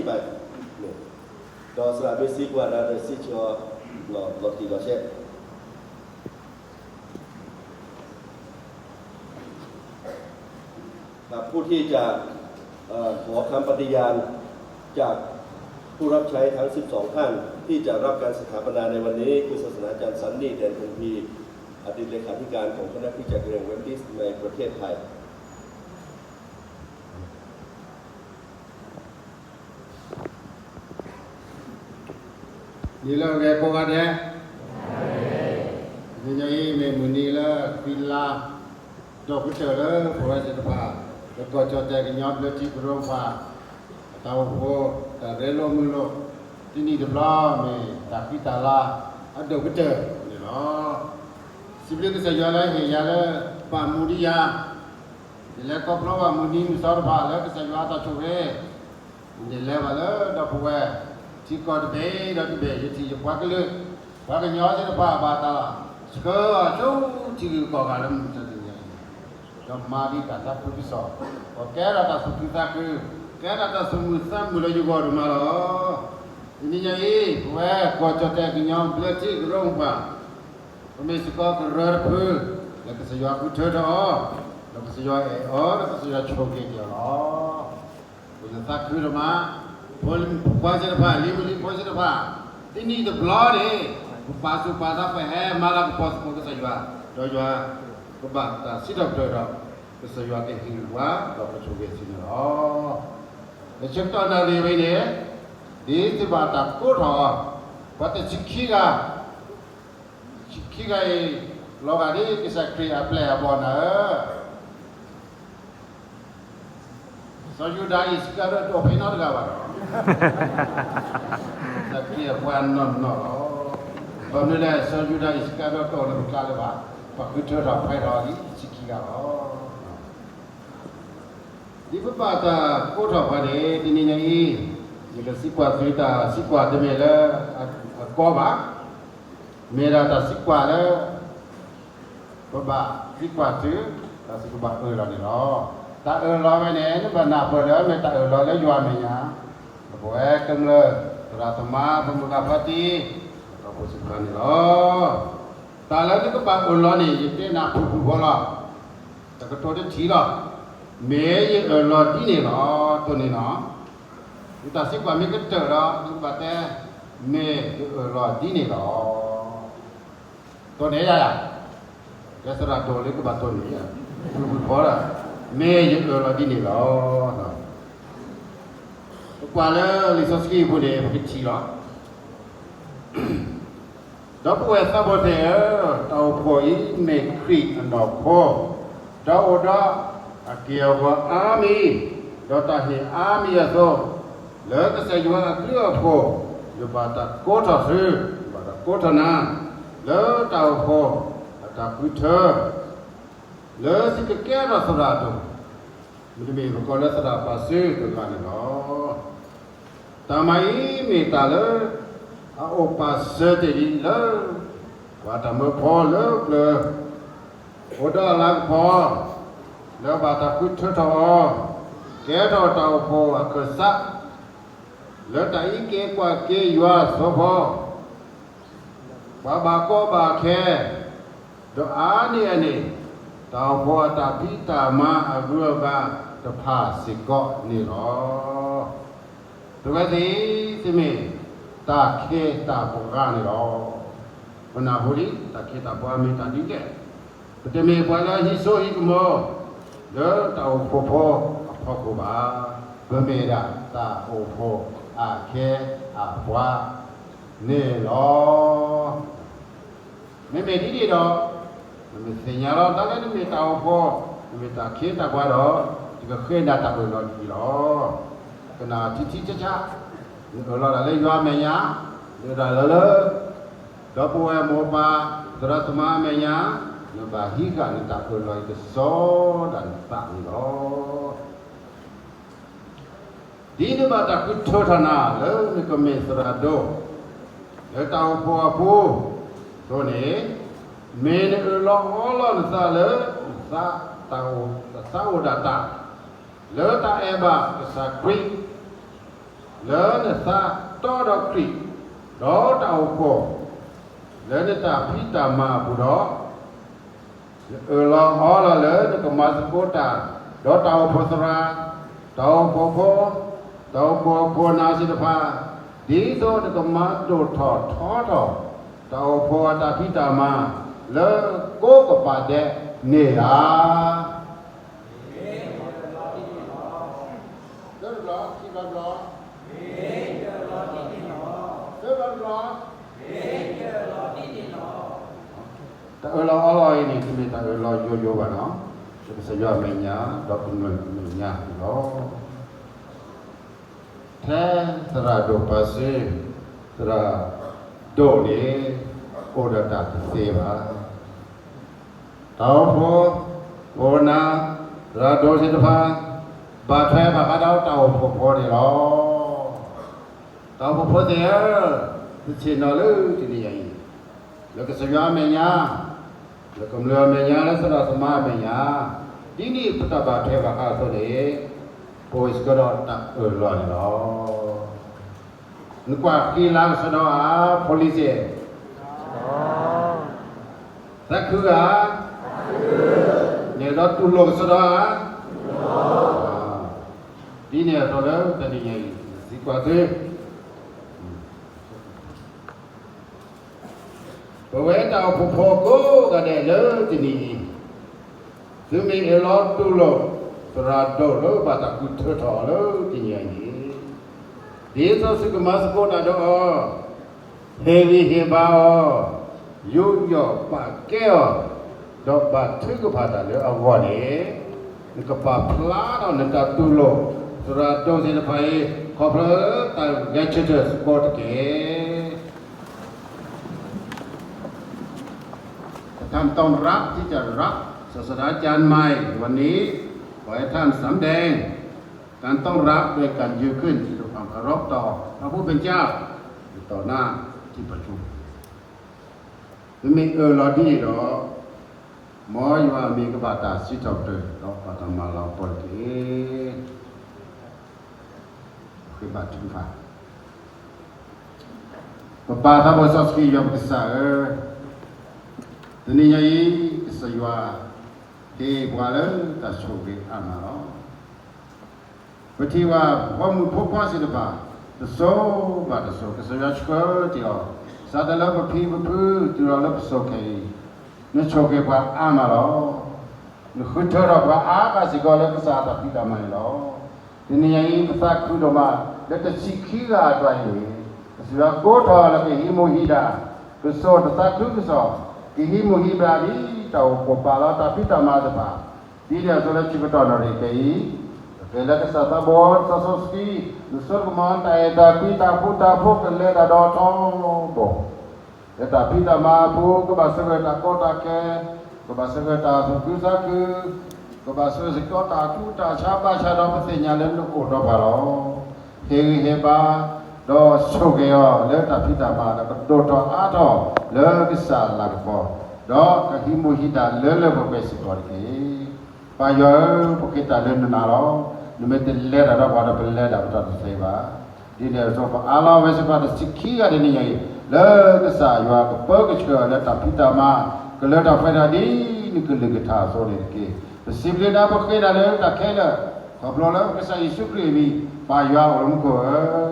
ဒီးသရၣ်မ့ၢ်သံကွၢ်နၤဒီးစံးဆၢအီၤ လီၤတံၢ်လီၤဆဲး ผู้ที่จะ เอ่อ ขอคำปฏิญาณจากผู้รับใช้ทั้ง สิบสอง ท่าน ที่จะรับการสถาปนาในวันนี้ คือศาสนาจารย์สันนี่ แดนคงพี อดีตเลขาธิการของคณะคริสตจักรแห่งแบปติสต์ในประเทศไทย နံၤလၢအဂ့ၤကိးဂၤဒဲး, တနံၤညါအံၤ မ့ၢ်မုၢ်နံၤလၢ ခွံလါ ဒီးကတၢၢ်လၢပဝဲသ့ၣ်တဖၣ် လၢကီၢ်ကၠီၣ်တဲၣ်ကညီဘျၢထံကရၢပှၤ အတၢ်အိၣ်ဖှိၣ် တၢ်ရ့လိာ်မုာ်လိာ် တနံၣ်တဘျီ မ့ၢ်တၢ်ဃံတၢ်လၤ အဒိၣ်ကတၢၢ်န့ၣ်လီၤ. စံးဘျုးကစၢ်ယွၤလၢဟ့ၣ်ယၤလၢ ဘၣ်မူဒံးယၤ ယလဲၤခီဖျိဘၣ်မုၢ်နံၤမုၢ်သီတဖၣ်လၢကစၢ်ယွၤအတၢ်ဆိၣ်ဂ့ၤ, ယလဲၤဘၣ်လၢဒီပုၢ်ဝဲၢ် ထံကီၢ်တဘ့ၣ်ဒီးတဘ့ၣ် ယထံၣ်ယပှၤကလုာ် ပှၤကညီသ့ၣ်တဖၣ်ဘၣ်တၢ်ဆှၢအီၤဆူထံဂုၤကီၢ်ဂၤလၢမုၢ်မဆါတနံၤအံၤ, ဒီးမၤဒံးတၢ်သးခုကစီၣ်, ဒီးကဲထီၣ်တၢ်သူၣ်ခုသးခု, ကဲထီၣ်တၢ်သူၣ်မုာ်သးမုာ်လၢယဂီၢ်ဒိၣ်မးလီၤ. တနံၤညါအံၤ ပဝဲကီၢ်ကၠီၣ်တဲၣ်ကညီဘျၢထံကရၢပှၤ ပမ့ၢ်စ့ၢ်ကီးကရၢတဖု လၢကစၢ်ယွၤဃုထၢထီၣ်အီၤ, ဒီးကစၢ်ယွၤအဲၣ်အီၤ ဒီးကစၢ်ယွၤဆိၣ်ဂ့ၤက့ၤအီၤလီၤ. ပသးခုဒိၣ်မး, ပပှၤသ့ၣ်တဖၣ် လံၤမုၣ်လံၤဖိသ့ၣ်တဖၣ် တနံၣ်တဘျီန့ၣ် ပပာ်သူၣ်ပာ်သး ပဟဲမၤလၤကပီၤသကိးကစၢ်ယွၤ, ဒီးယွၤကဘၣ်တၢ်စံးထီၣ်ပတြၢၤဒီး ကစၢ်ယွၤကဟ့ၣ်ပှၤ ဒီးကဆိၣ်ဂ့ၤဆူန့ၣ်လီၤ. လၢဆၢကတီၢ်နၣ်ရံၣ်ဝဲန့ၣ် ဒ်သုဘၣ်တၢ်ကိးထီၣ်အီၤ, ပှၤတဆံခံဂၤ ဆံခံဂၤအံၤ လီၤဂာ်ဒ်ကစၢ်ခရံာ်အပျဲၢ်အဘီၣ်နၤဧၢ, စီၤယူဒၤအံၣ်စကၤရံၤတအိၣ်ဖဲနီတဂၤဘၣ်ဒီး ကစၢ်ခရံာ်အပှၤနီၢ်နီၢ်လီၤ. ဘၣ်မနုၤလဲၣ် စီၤယူဒၤအံၣ်စကၤရံၤတအိၣ်လၢပကျါလၢၤဘၣ်, ပှၤဃုထၢထီၣ်ဖဲထီၣ်အံၤ တဆံခံဂၤလီၤ. ဒ်ပဘၣ်တၢ်ကိးထီၣ်ပှၤန့ၣ် တနံၤညါအံၤ ယကစံးကွၢ်သုတၢ်စံးကွၢ်တမ့ၢ်လၢအကီဘၣ်, မ့ၢ်ဒၣ်တၢ်စံးကွၢ်လၢ ပဘၣ်သံကွၢ်သု တၢ်သုကဘၣ်အၢၣ်လီၤန့ၣ်လီၤ. တၢ်အၢၣ်လီၤဝဲန့ၣ် နဘၣ်နၢ်ပၢၢ်လၢမ့ၢ်တၢ်အၢၣ်လီၤလၢယွၤအမဲာ်ညါ, ဒီးပဝဲကမျၢၢ် သရၣ်သမါ ပမုၢ်ဂၤဖါတံၢ် ဒီးဖိသ့ၣ်တဖၣ်န့ၣ်လီၤ. တၢ်လၢနကဘၣ်အၢၣ်လီၤန့ၣ် ယတဲနၤဖုၣ်ဖုၣ်ဖိလီၤ. တကတိၤတထံၣ်လီၤ. မ့ၢ်ယအၢၣ်လီၤဒ်န့ၣ်လီၤ. တိၢ်န့ၣ်လီၤ. နတၢ်စံးကွၢ်မ့ၢ်ကတၢၢ်ဒီး နကဘၣ်တဲ မ့ၢ်ယအၢၣ်လီၤဒ်န့ၣ်လီၤ. တိၢ်န့ၣ်ယၤယၤ, ကဲသရၣ်ဒိၣ်လၢကဘၣ်တိၢ်န့ၣ်, ဖုၣ်ဖုၣ်ဖိလီၤ, မ့ၢ်ယအၢၣ်လီၤဒ်န့ၣ်လီၤ. ပကွၢ်လၢလံာ်စီဆှံအပူၤန့ၣ် ပကထံၣ်လီၤ. ဒီပုၢ်ဝဲၢ်သးဘိသ့ၣ်ဧၢ, တၢ်အိၣ်ဖှိၣ်အံၤမ့ၢ်ခရံာ်အနီၢ်ခိ, ဒီးအိၣ်ဒီးအက့ၢ်အဂီၤအါမံၤ, ဒီးတၢ်ဟ့ၣ်အါမံၤအသိး, လၢကစၢ်ယွၤအဘျုးအဖှိၣ်, ယဘၣ်တၢ်ကိးထီၣ်သု, ယဘၣ်တၢ်ကိးထီၣ်နၤ, လၢတၢ်အိၣ်ဖှိၣ်အတၢ်ဃုထၢ, လၢသုကကဲထီၣ်သရၣ်ဒိၣ်, မ့တမ့ၢ်ပကိးလၢသရၣ်ပာ်စုတဂၤန့ၣ်လီၤ. တၢ်မၤအံၤမ့ၢ်တၢ်လၢ အအိၣ်ပာ်စၢၤတ့ၢ်လံလၢ ပှၤတၢ်မၢဖိလၢပျၢၤ အိၣ်ဒီးအလၤကပီၤ လၢဘၣ်တၢ်ဃုထၢထီၣ်အီၤ ကဲထီၣ်တၢ်အိၣ်ဖှိၣ်အခၢၣ်စး လၢတၢ်အံးက့ၤကွၢ်က့ၤယွၤအစီၤပီၤ ပှၤဘၣ်ကီဘၣ်ခဲ ဒီးအါန့ၢ်အန့ၣ် တၢ်အိၣ်ဖှိၣ်အတၢ်ဖံးတၢ်မၤအဂုၤအဂၤတဖၣ်စ့ၢ်ကီးန့ၣ်လီၤ. ပဝဲသ့ၣ် သုမ့ၢ်တၢ်ခ့တၢ်ပှၤန့ၣ်လီၤ. ပနၢ်ဟူလံ တၢ်ခ့တၢ်ပှၤမ့ၢ်တၢ်ဒ်လဲၣ်. ပတမ့ၢ်ပှၤလၢဟံးစိဟံးကမီၤ လၢတၢ်အိၣ်ဖှိၣ်ဖိအဖီခိၣ်ဘၣ်. ပမ့ၢ်ဒၣ်တၢ်အိၣ်ဖှိၣ်အခ့အပှၤန့ၣ်လီၤ. မ့မ့ၢ်ဒ်န့ၣ်ဒီး နမ့ၢ်သ့ၣ်ညါလီၤ တၢ်လၢနမ့ၢ်တၢ်အိၣ်ဖှိၣ် နမ့ၢ်တၢ်ခ့တၢ်ပှၤဒီး ယကဃ့နၤတၢ်အၢၣ်လီၤဒ်အံၤလီၤ. ကနၣ်ထံထံဆးဆး, နအၢၣ်လီၤဒၣ်လၢယွၤအမဲာ်ညါ, နအၢၣ်လီၤဒၣ်လၢ ဒီပုၢ်ဝဲၢ်မိၢ်ပၢ် သရၣ်သမါအမဲာ်ညါ, နဘၣ်ဟံးဃာ်နတၢ်အၢၣ်လီၤအံၤကစီဒီးနသးန့ၣ်လီၤ. ဒ်နဘၣ်တၢ်ဃုထၢထီၣ်နၤလၢနကမ့ၢ်သရၣ်ဒိၣ် လၢတၢ်အိၣ်ဖှိၣ်အပူၤအသိးန့ၣ်, မ့ၢ်နအၢၣ်လီၤအီလီၤနသးလၢ နသးအိၣ်ဒၣ်တၢ် လၢတၢ်အဲၣ်ဘၣ်ကစၢ်ခရံာ် လၢနသးတီဒီးခရံာ်, ဒီးတၢ်အိၣ်ဖှိၣ် လၢနတၢ်ဖံးတၢ်မၤအပူၤဒီး, ယအၢၣ်လီၤအီလီၤလၢနကမၤသကိးတၢ်, ဒီးတၢ်အိၣ်ဖှိၣ်သရၣ်, တၢ်အိၣ်ဖှိၣ်ဖိ, တၢ်အိၣ်ဖှိၣ်ခိၣ်နၢ်သ့ၣ်တဖၣ်, ဒ်သိးနကမၤဒိၣ်ထီၣ်ထီထီၣ် တၢ်အိၣ်ဖှိၣ်အတၢ်ဖံးတၢ်မၤ လၢကိးကပၤဒဲးန့ၣ်ဧါ. သၢဘျီ, ခံဘျီဘျီ, သၢဘျီဘျီ, တၢ်အၢၣ်လီၤအီလီၤအံၤန့ၣ် တမ့ၢ်တၢ်အၢၣ်လီၤယိယိဘၣ်နီၤ, လၢကစၢ်ယွၤအမဲာ်ညါ ဒီးကမျၢၢ်အမဲာ်ညါန့ၣ်လီၤ. ထဲသရၣ်ဒိၣ်ပှၤစ့, သရၣ်ဒိၣ်န့ၣ် အိၣ်ဒီးတၢ်တသ့ဘၣ်. တၢ်အိၣ်ဖှိၣ်ခိၣ်နၢ်, သရၣ်ဒိၣ်သ့ၣ်တဖၣ် ဘၣ်ထွဲဘၣ်ဃးဒီးတၢ်အိၣ်ဖှိၣ်ဖိန့ၣ်လီၤ. တၢ်အိၣ်ဖှိၣ်ဖိသ့ၣ်ဧၢ, ပဆ့ၣ်နီၤလၢတနံၤညါအံၤ, လၢကစၢ်ယွၤအမဲာ်ညါ, လၢကမျၢၢ်အမဲာ်ညါ, လၢသရၣ်သမါအမဲာ်ညါ, ဒ်န့ၣ်ပတၢ်ဘၣ်ထွဲဘၣ်ဃးအသိးန့ၣ်, ပအိၣ်စ့ၢ်ကီးဒီးတၢ်အၢၣ်လီၤန့ၣ်လီၤ. နကွၢ်ဃံလၤကစီဒီဧါ, ဖိလံၤစ့ၢ်, သးခုဧါ, နအဲၣ်ဒိးတူၢ်လိာ်ကစီဒီဧါ. ဒ်န့ၣ်အသိးလၢတနံၤညါအံၤ နသံကွၢ်သု ပဝဲတၢ်အိၣ်ဖှိၣ်ဖိကိးဂၤဒဲးလၢတနံၤအံၤ, သုမ့ၢ်အဲၣ်လီၤတူၢ်လိာ် သရၣ်ဒိၣ်လၢဘၣ်တၢ်ဃုထၢထီၣ်အီၤလၢတနံၤအံၤန့ၣ်, ဒ်သိးသုကမၤသကိးတၢ်ဒီးအီၤ, ဟ့ၣ်ဂံၢ်ဟ့ၣ်ဘါအီၤ, ယူးယီၣ်ပာ်ကဲအီၤ, ဒီးဘၣ်ထုကဖၣ်တၢ်လၢအဂီၢ်န့ၣ်, နကပာ်ဖျါထီၣ်နတၢ်တူၢ်လိာ် သရၣ်ဒိၣ်သ့ၣ်တဖၣ်အံၤ ခီဖျိတၢ်ဂဲၤဆၢထၢၣ်စ့ၢ်ကီးတက့ၢ်. ท่านต้อนรับที่จะรับศาสดาจารย์ใหม่วันนี้ ขอให้ท่านสำแดงการต้อนรับด้วยการยืนขึ้นแสดงความเคารพต่อพระผู้เป็นเจ้า ต่อหน้าที่ประชุม မ့မ့ၢ်အၢၣ်လီၤဒ်န့ၣ်ဒီး, မ်ယွၤအမံၤကဘၣ်တၢ်စံးထီၣ်ပတြၢၤ ဒီးဘၣ်တၢ်မၤလၤကပီၤတက့ၢ်. ဃ့ဘါထုကဖၣ်. ပပၢ်သးဘိစီဆှံယွၤပကစၢ်ဧၢ, တနံၤညါအံၤ ကစၢ်ယွၤ ဟ့ၣ်ပှၤလၢတၢ်ဆိၣ်ဂ့ၤအါမးလီၤ. ပထံၣ်ဘၣ်ဖိမုၣ်ဖိခွါသ့ၣ်တဖၣ် တစိၤဘၣ်တစိၤ ကစၢ်ယွၤဆှၢတ့ၢ်အီၤ, စးထီၣ်လၢပဖံပဖု တုၤလီၤလၢပစိၤခဲအံၤ, နဆိၣ်ဂ့ၤပှၤအါမးလီၤ. နဃုထၢထီၣ်ပှၤအါဘၣ်စ့ၢ်ကီးလၢကစၢ်အတၢ်ဖံးတၢ်မၤန့ၣ်လီၤ. တနံၤညါအံၤ ပသးခုဒိၣ်မး လၢတဆံခံဂၤအကျါအံၤန့ၣ်, ကစၢ်ယွၤကိးထီၣ်လၢကဟံးမူဟံးဒါ, ကစိာ်တၢ်သးခုကစီၣ်, ကဟံးမူဟံးဘါဒ်တၢ်အိၣ်ဖှိၣ်ပာ်လီၤတၢ်ဖံးတၢ်မၤတဖၣ်, ဒ်န့ၣ်အသိးလၢဆၢကတီၢ်နၣ်ရံၣ်ခဲအံၤ, ပဃ့လၢကစၢ်သးဘိစီဆှံ, နစိကမီၤတၢ်အဲၣ်တၢ်ကွံတၢ်ဃူတၢ်ဖိးကလဲၤတၢ်ဒီးထီဘိ လၢတၢ်ဖံးတၢ်မၤအပူၤ ကဘၣ်ဆၢဂ့ၤတၢ်ကီတၢ်ခဲ, ကဘၣ်ဆၢဂ့ၤတၢ်သူၣ်ခုသးခု, ကဘၣ်ဆၢဂ့ၤစ့ၢ်ကီးတၢ်ဆူးတၢ်ဆါဘၣ်ဆၣ်ဒီးပသ့ၣ်ညါလၢနအိၣ်ဒီးပှၤလီၤ. ဟ့ၣ်ဂံၢ်ဟ့ၣ်ဘါ, ဒီးဆိၣ်ဂ့ၤအီၤလၢတၢ်ဖံးတၢ်မၤ ဒီးကဒိၣ်ထီၣ်အါထီၣ်လၢကစၢ်အလၤကပီၤ, ဒီးကဟံးမူဟံးဒါလၢလၢပှဲၤပှဲၤစ့ၢ်ကီးတက့ၢ်. ပၢ်ယွၤဧၢ, ပဃ့တၢ်လၢနနာ်လီၤ. နမ့ၢ်တလဲၤတၢ်ဒီးပှၤဒီး ပလဲၤတၢ်ပတၢ်တသ့ဘၣ်. ဒ်န့ၣ်အသိး ပအၢၣ်လီၤဝဲစ့ၢ်ကီးတဆံခံဂၤတနံၤညါအံၤ, လၢကစၢ်ယွၤကပၢကဆှၢလၢတၢ်ဖံးတၢ်မၤ, ကလၢတၢ်ပှဲၤတၢ်ဒ်နကလုၢ်ကထါအသိးန့ၣ်တက့ၢ်. ပစံးဘျုးနၤ ပဃ့နၤလၢတၢ်ခဲလၢာ်, ခီဖျိလၢကစၢ်ယ့ၣ်ၡူးခရံာ်အမံၤ, ပၢ်ယွၤအိၣ်လၢမူခိၣ်ဧၢ,